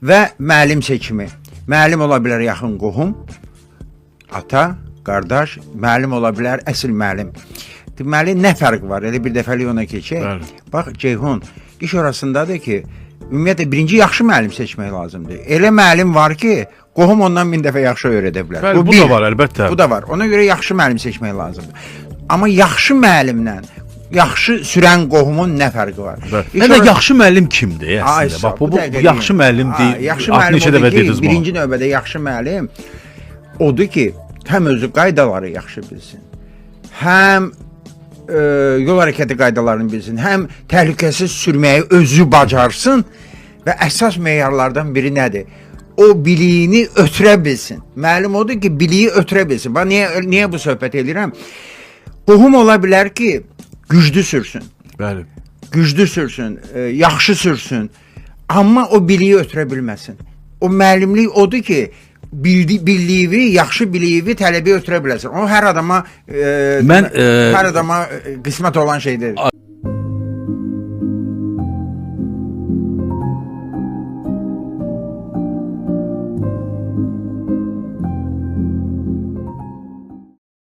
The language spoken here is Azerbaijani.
Və müəllim seçimi. Müəllim ola bilər yaxın qohum, ata, qardaş, müəllim ola bilər əsl müəllim. Deməli nə fərq var? Elə bir dəfəlik ona keçək. Bəli. Bax Ceyhun, iş orasındadır ki, ümumiyyətlə birinci yaxşı müəllim seçmək lazımdır. Elə müəllim var ki, qohum ondan min dəfə yaxşı öyrədə bilər. Bəli, bu da var əlbəttə. Bu da var. Ona görə yaxşı müəllim seçmək lazımdır. Amma yaxşı müəllimlə yaxşı sürən qohumun nə fərqi var? Bəli. İş Hələ yaxşı müəllim kimdir Ay, əslində? sağ Bax ol, bu dəqiqə yaxşı deyim. müəllim deyil. Yaxşı Artıq müəllim neçə dəfə odur ki, dediniz bunu. birinci növbədə yaxşı müəllim odur ki, həm özü qaydaları yaxşı bilsin, həm yol hərəkəti qaydalarını bilsin, həm təhlükəsiz sürməyi özü bacarsın və əsas meyarlardan biri nədir? O biliyini ötürə bilsin. Müəllim odur ki, biliyi ötürə bilsin. Bax niyə bu söhbət eləyirəm? Qohum ola bilər ki, güclü sürsün Bəli. Güclü sürsün, yaxşı sürsün. Amma o biliyi ötürə bilməsin. O müəllimlik odur ki, bildiyi, yaxşı biliyi tələbəyə ötürə biləsən. O hər adama Mən, hər adama qismət olan şey deyil.